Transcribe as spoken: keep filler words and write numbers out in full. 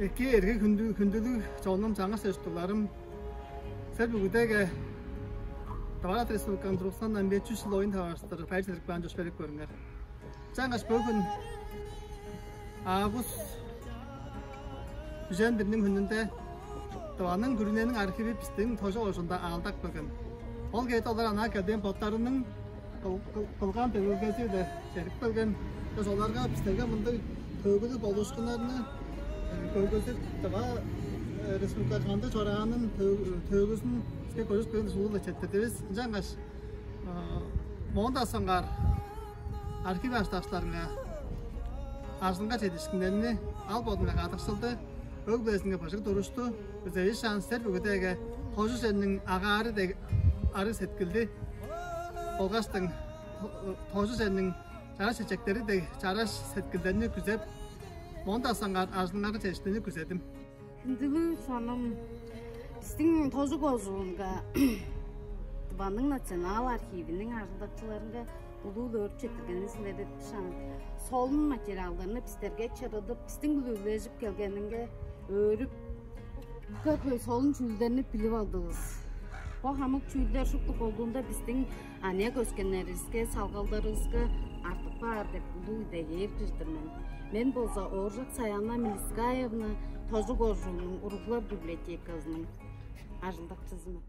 Эки эрги хүндүлүг чонум, чаңгыс эш-дурларым, силер бүгүдеге Тыва Арат Республиканың тургустунгандан беш чүс чыл оюн таварыштыр байыр чедирип каан чош берип көрүңер. Чаңгаш бөгүн август үжен бирниң хүнүнде Тываның күрүнениң архиви бистиң Тожу кожуунда аалдап келген. Ол кээде олар анаа келбээн боттарының кыл- кыл- кылган төлевилгези-биле чедип келген. Бис оларга бистерге мындыг төөгүлүг болуушкуннарны көргүзүп, Тыва Республика кандыг чораанын, төөгүзүн биске көргүзүп берген ужурлуг-ла четтирдивис. Ынчангаш моон-даа соңгаар архив ажылдакчыларынга ажылынга чедиишкиннерни, ал бодунга кадыкшылды, өг-бүлезинге быжыг турушту күзевишаан, силер бүгүдеге Тожу черниң агаары дег арыг сеткилди болгаштың Тожу черниң чараш чечектери дег чараш сеткилдерни күзеп, моон-даа соңгаар ажылыңарга чедиишкиннерни күзедим. Хүндүлүг чонум, бистиң Тожу кожуунга Тываның Национал архивиниң ажылдакчыларынга улуу-биле өөрүп четтиргенивис илередип, шаан солун материалдарны бистерге чырыдып, бистиң-биле үлежип келгениңге өөрүп, хөй солун чүүлдерни билип алдывыс. Бо хамык чүүлдер шупту колдуунда бистиң аныяк өскеннеривиске, салгалдарывыска артып каар деп улуу идегээр кижи-дир мен. Мен болза Ооржак Саяна Милискаевна, Тожу кожууннуң уруглар библиотеказының ажылдакчызы мен.